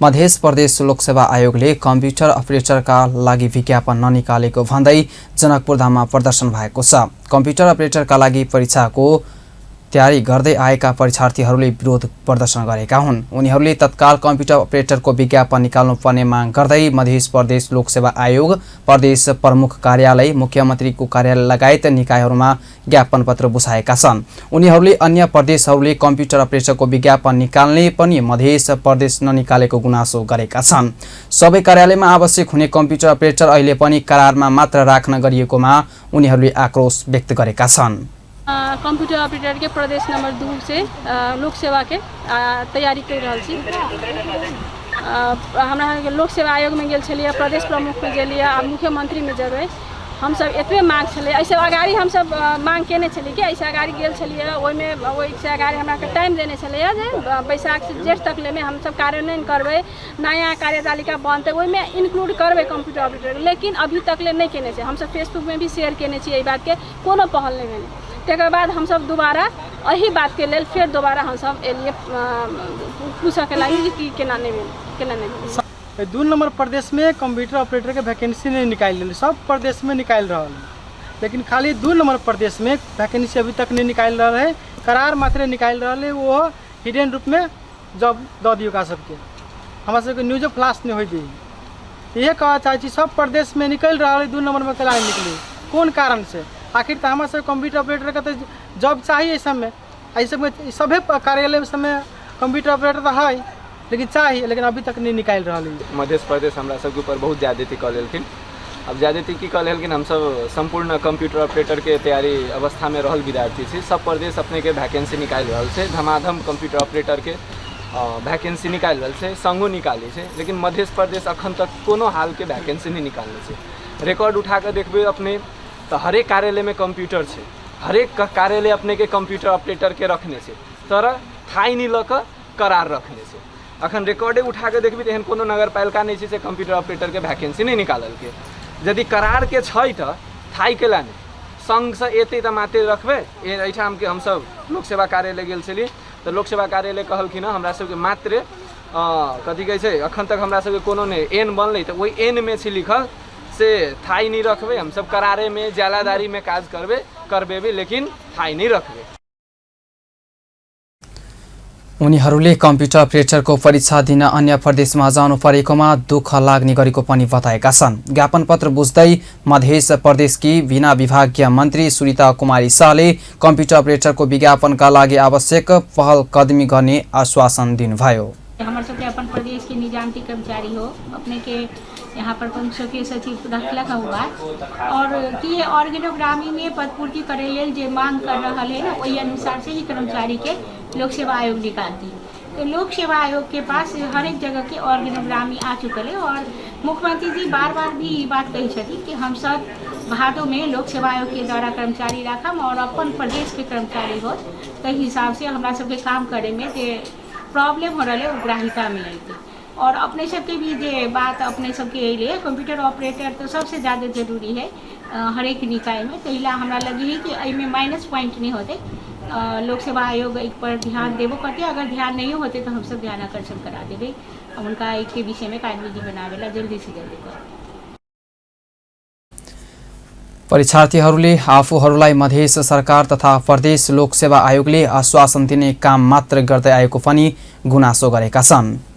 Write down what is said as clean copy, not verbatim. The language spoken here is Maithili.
मध्य प्रदेश लोकसेवा आयोगले कम्प्युटर अपरेटरका लागि विज्ञापन ननिकालेको भन्दै जनकपुरधाममा प्रदर्शन भएको छ। कम्प्युटर अपरेटरका लागि परीक्षाको तयारी गर्दै आएका परीक्षार्थीहरूले विरोध प्रदर्शन गरेका हुन्। उनीहरूले तत्काल कम्प्युटर अपरेटरको विज्ञापन निकाल्नुपर्ने माग गर्दै मध्य प्रदेश लोकसेवा आयोग, प्रदेश प्रमुख कार्यालय, मुख्यमन्त्रीको कार्यालय लगायत निकायहरूमा ज्ञापन पत्र बुझाएका छन्। उनीहरूले अन्य प्रदेशहरूले कम्प्युटर अपरेटरको विज्ञापन निकाल्ने पनि मध्य प्रदेश ननिकालेको गुनासो गरेका छन्। सबै कार्यालयमा आवश्यक हुने कम्प्युटर अपरेटर अहिले पनि करारमा मात्र राख्न गरिएकोमा उनीहरूले आक्रोश व्यक्त गरेका छन्। कंप्यूटर ऑपरेटर के प्रदेश नंबर 2 से लोक सेवा के तैयारी कर रहल छी। हमरा लोक सेवा आयोग में गेल छलियै, प्रदेश प्रमुख में गेलियै, आब मुख्यमंत्री में जेबै। हमसब एतबे मांग छलै, एहिसँ अगाड़ी हमसब मांग केने छलियै कि एहिसँ अगाड़ी गेल छलियै, ओहिमे ओहिसँ अगाड़ी हमरा के टाइम देने छलैए जे बैसाख से जेठ तक लेमे हमसब कार्यान्वयन करबै, नया कार्यतालिका बनतै, ओहिमे इंक्लूड करबै कंप्यूटर ऑपरेटर, लेकिन अभी तक ले नहि केने छै। हमसब फेसबुकमे भी शेयर केने छियै एहि बातके, कोनो पहल नहि भेलै। तकर बाद हमसब दोबारा एही बातके लेल फेर दोबारा हमसब एलियै पूछऽके लागि जे की केना नहि भेल, केना नहि भेल। 2 नंबर प्रदेश में कंप्यूटर ऑपरेटर के वैकेंसी नहीं निकालि रहल, सब प्रदेश में निकालि रहल है, लेकिन खाली 2 नंबर प्रदेश में वैकेंसी अभी तक नहीं निकालि रहल है, करार मात्र निकालि रहल है, वो हिडन रूप में जॉब दऽ दियौ ओकरा सबके। हमरा सबके न्यूजो फ्लाश नहीं होइ दी। इहे कहऽ चाहै छी, सब प्रदेश में निकलि रहल है, 2 नंबर में केना नहि निकली, कोन कारण से? आखिर तऽ हमरा सबके कंप्यूटर ऑपरेटर के तऽ जॉब चाही एहि सबमे, एहि सबमे सभे कार्यालय सबमे कंप्यूटर ऑपरेटर तऽ है, लेकिन चाही, लेकिन अभी तक नहीं निकालि रहल है। मध्य प्रदेश हमरा सबके ऊपर बहुत ज्यादती कऽ लेलखिन। अब ज्यादती की कऽ लेलखिन, हमसब सम्पूर्ण कंप्यूटर ऑपरेटर के तैयारी अवस्था में रहल विद्यार्थी छी। सब प्रदेश अपने के वैकेंसी निकालि रहल छै, धमाधम कंप्यूटर ऑपरेटर के वैकेंसी निकालि रहल छै, संघो निकालै छै, लेकिन मध्य प्रदेश अखन तक कोनो हाल के वैकेंसी नहीं निकालने छै। रिकॉर्ड उठा कऽ देखबै अपने तऽ हरेक कार्यालय में कंप्यूटर छै, हरेक कार्यालय अपने के कंप्यूटर ऑपरेटर के रखने छै, तर थाइ नहि लऽ कऽ करार रखने छै। अखन रिकॉर्डे उठा कऽ देखबी तऽ एहन कोनो नगरपालिका नहि छै से कंप्यूटर ऑपरेटर के वैकेंसी नहि निकाललकै। यदि करार के छै तऽ थाइ केला नहि, संघसँ एतै तऽ मात्र रखबै। एहिठामके हमसब लोक सेवा कार्यालय गेल छलियै तऽ लोक सेवा कार्यालय कहलखिन हँ हमरा सबके मात्र कथी कहै छै, अखन तक हमरा सबके कोनो नहि एन बनलै तऽ ओहि एनमे छै लिखल से थाइ नहि रखबै, हमसब करारेमे ज्यालादारीमे काज करबै, करबेबै, लेकिन थाइ नहि रखबै। उनीहरूले कम्प्युटर अपरेटरको परीक्षा दिन अन्य प्रदेशमा जानु परेकोमा दुःख लाग्ने गरेको पनि बताएका छन्। ज्ञापन पत्र बुझ्दै मध्य प्रदेशकी बिना विभागीय मन्त्री सुनिता कुमारी शाहले कम्प्युटर अपरेटरको विज्ञापनका लागि आवश्यक पहल कदमी गर्ने आश्वासन दिनुभयो। हमर सबके अपन प्रदेश के निजामती कर्मचारी हो, अपने के यहाँ पर पंचसखी सचिव रखलक है बात, और की है ऑर्गेनोग्रामी में पदपूर्ति करे लेल जे मांग कर रहा है ना, वही अनुसार से ही कर्मचारी के लोक सेवा आयोग निकालती। तो लोक सेवा आयोग के पास हर एक जगह के ऑर्गेनोग्रामी आ चुकल है, और मुख्यमंत्री जी बार बार भी ये बात कही छथि कि हम सब भादो में लोक सेवा आयोग के द्वारा कर्मचारी राखम और अपन प्रदेश के कर्मचारी हो, ताहि हिसाब से हमरा सबके काम करे में जे प्रॉब्लम हो रहा है ग्राहिता में अयतै। और अपने सबके भी जे बात अपने सबके अयलै कंप्यूटर ऑपरेटर तो सबसे ज़्यादा जरूरी है हरेक निकाय में, ताहि ला हमरा लगी है कि एहिमे माइनस पॉइंट नहीं होते। लोक सेवा आयोग एक पर ध्यान देबो करते, अगर ध्यान नहीं होते तो हम सब ध्यान आकर्षण करा देबै, उनका एक के विषय में कार्यविधि बनावेला जल्दी से जल्दी कर। परीक्षार्थीहरूले आफूहरूलाई मधेस सरकार तथा प्रदेश लोक सेवा आयोगले आश्वासन दिने काम मात्र गर्दै आएको पनि गुनासो गरेका छन्।